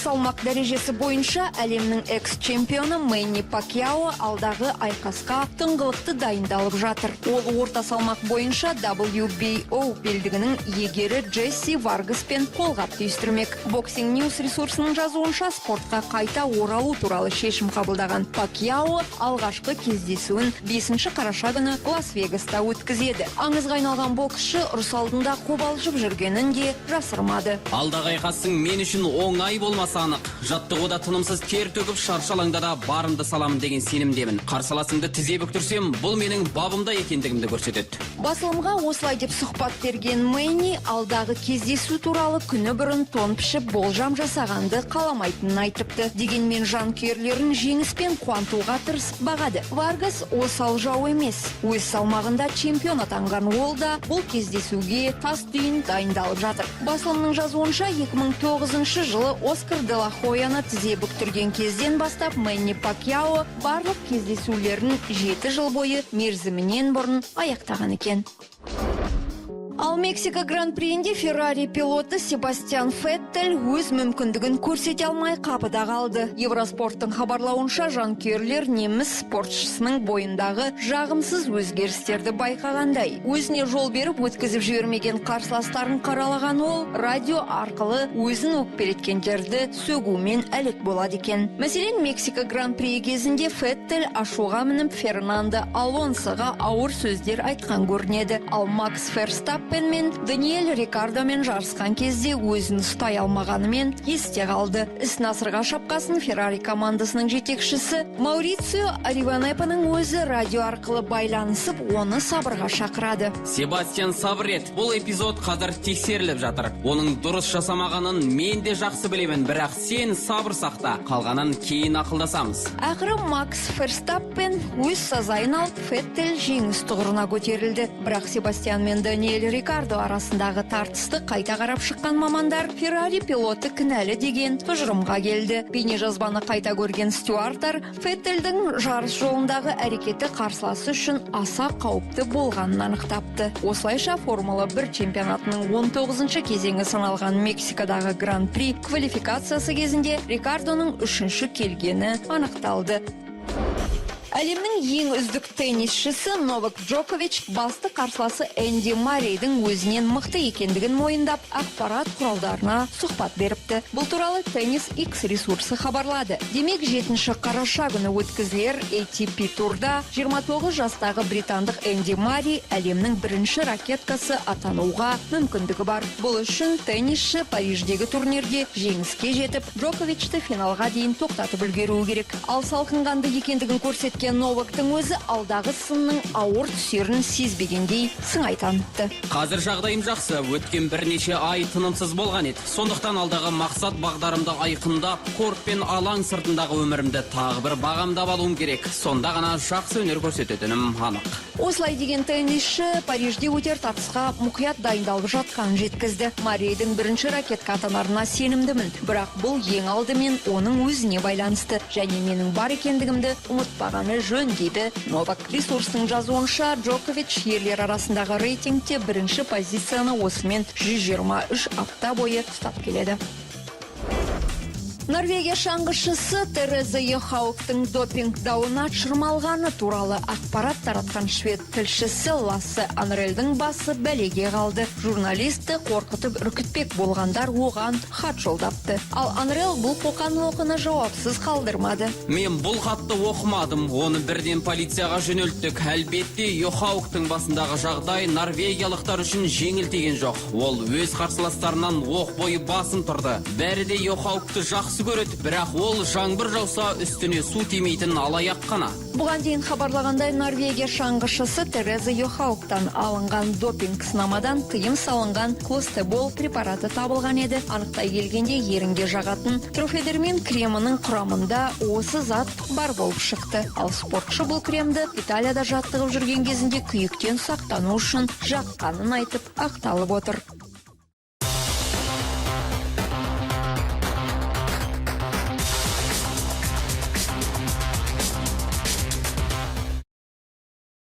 Салмақ дәрежесі бойынша әлемнің экс-чемпионы Мэнни Пакьяо алдағы айқасқа тыңғылықты дайындалып жатыр. Ол орта салмақ бойынша WBO белдігінің иегері Джесси Варгаспен қолғап түйістірмек. Boxing News ресурсының жазуынша, спортқа қайта оралу туралы шешім қабылдаған Пакьяо алғашқы кездесуін 5 қараша күні Лас-Вегаста өткізеді. Аңызға айналған боксшы ұрыс алдында қобалжып жүргенін де жасырмады. Алдағы айқастың мен үшін оңай болмасы анық. Жаттығуда тынымсыз тер төгіп, шаршы алаңда да барымды саламын деген сенімдемін. Қарсыласымды тізе бүктірсем, бұл менің бабымда екендігімді көрсетеді. Басылымға осылай деп сұхбат берген Мэнни алдағы кездесу туралы күні бұрын тон пішіп, болжам жасағанды қаламайтынын айтыпты. Дегенмен жанкүйерлерін жеңіспен қуантуға тырысып бағады. Варгас осал жау емес. Өз салмағында чемпион атанған ол да бұл кездесуге тас түйін дайындалып жатыр. Басылымның жазуынша, 2009 жылы Оскар де ла Хойяны тізе бүктірген кезден бастап Мэнни Пакьяо барлық кездесулерін 7 жыл бойы мерзімінен бұрын аяқтаған екен. Ал Мексика Гран-приінде Феррари пилоты Себастьян Феттель өз мүмкіндігін көрсете алмай қапыда қалды. Евроспорттың хабарлауынша, жанкүйерлер неміс спортшысының бойындағы жағымсыз өзгерістерді байқағандай. Өзіне жол беріп, өткізіп жібермеген қарсыластарын қаралаған ол радио арқылы өзін өкпелеткендерді сөгумен әлек болады екен. Мәселен, Мексика Гран-приі кезінде Феттель ашуға мініп, Фернандо Алонсоға ауыр сөздер айтқан көрінеді. Ал Макс Ферстаппен мен Даниэль Рикардомен жарысқан кезде өзін ұстай алмағанымен есте қалды. Ісін асырға шапқасын, Феррари командасының жетекшісі Маурицио Арривабененың өзі радио арқылы байланысып, оны сабырға шақырады. Себастьян, сабыр ет. Бұл эпизод қазір тексеріліп жатыр. Оның дұрыс жасамағанын мен де жақсы білемін, бірақ сен сабыр сақта. Қалғанын кейін ақылдасамыз. Ақыры Макс Ферстаппен өз сазайын алып, Феттель жеңіс тұғырына көтерілді. Бірақ Себастьян мен Даниэль Рикардо арасындағы тартысты қайта қарап шыққан мамандар Феррари пилоты кінәлі деген тұжырымға келді. Бейнежазбаны қайта көрген стюардтар Феттельдің жарыс жолындағы әрекеті қарсыласы үшін аса қауіпті болғанын анықтапты. Осылайша, Формула 1 чемпионатының 19 кезеңі саналған Мексикадағы Гран-при квалификациясы кезінде Рикардоның үшінші келгені анықталды. Әлемнің ең үздік теннисшісі Новак Джокович басты қарсыласы Энди Маррейдің өзінен мықты екендігін мойындап, ақпарат құралдарына сұхбат беріпті. Бұл туралы Теннис X ресурсы хабарлады. Демек, 7 қараша күні өткізілер ATP турда 29 жастағы британдық Энди Марри әлемнің бірінші ракеткасы атануға мүмкіндігі бар. Бұл үшін теннисші Париждегі турнирде жеңіске жетіп, Джоковичті финалға дейін тоқтатып үлгеруі керек. Ал салқынқанды екендігін көрсеткен Новактың өзі алдағы сынның ауыр түсерін сезбегендей сыңай танытты. Қазір жағдайым жақсы. Өткен бірнеше ай тынымсыз болған еді. Сондықтан алдағы мақсат бағдарымды айқындап, корт пен алаң сыртындағы өмірімді тағы бір бағамдап алуым керек. Сонда ғана жақсы өнер көрсететінім анық. Осылай деген теннисші Парижде өтер тартысқа мұқият дайындалып жатқанын жеткізді. Маррейдің бірінші ракетка атанарына сенімдімін, бірақ бұл ең алдымен оның өзіне байланысты және менің бар екендігімді ұмытпағаны жөн, дейді Новак. Ресурстың жазуынша, Джокович ерлер арасындағы рейтингте бірінші позицияны осымен 123 апта бойы ұстап келеді. Норвегия шаңғышысы Тереза Йохаугтың допинг дауына шырмалғаны туралы ақпарат таратқан швед тілшісі Лассе Анрельдің басы бәлеге қалды. Журналисті қорқытып үркітпек болғандар оған хат жолдапты. Ал Анрел бұл қоқан лоқыны жауапсыз қалдырмады. Мен бұл хатты оқымадым. Оны бірден полицияға жөнелттік. Әлбетте, Йохаугтың басындағы жағдай норвегиялықтар үшін жеңіл тиген жоқ. Ол өз қарсыластарынан оқ бойы басым тұрды. Бәрі де Йохаугты жақсы көреді, бірақ ол жаңбыр жауса, үстіне су тимейтін алаяқ қана. Бұған дейін хабарлағандай, Норвегия шаңғышысы Тереза Йохаугтан алынған допинг сынамадан тыйым салынған клостебол препараты табылған еді. Анықтай келгенде, ерінге жағатын трофедермин кремінің құрамында осы зат бар болып шықты. Ал спортшы бұл кремді Италияда жаттығып жүрген кезінде күйіктен сақтану үшін жаққанын айтып, ақталып отыр.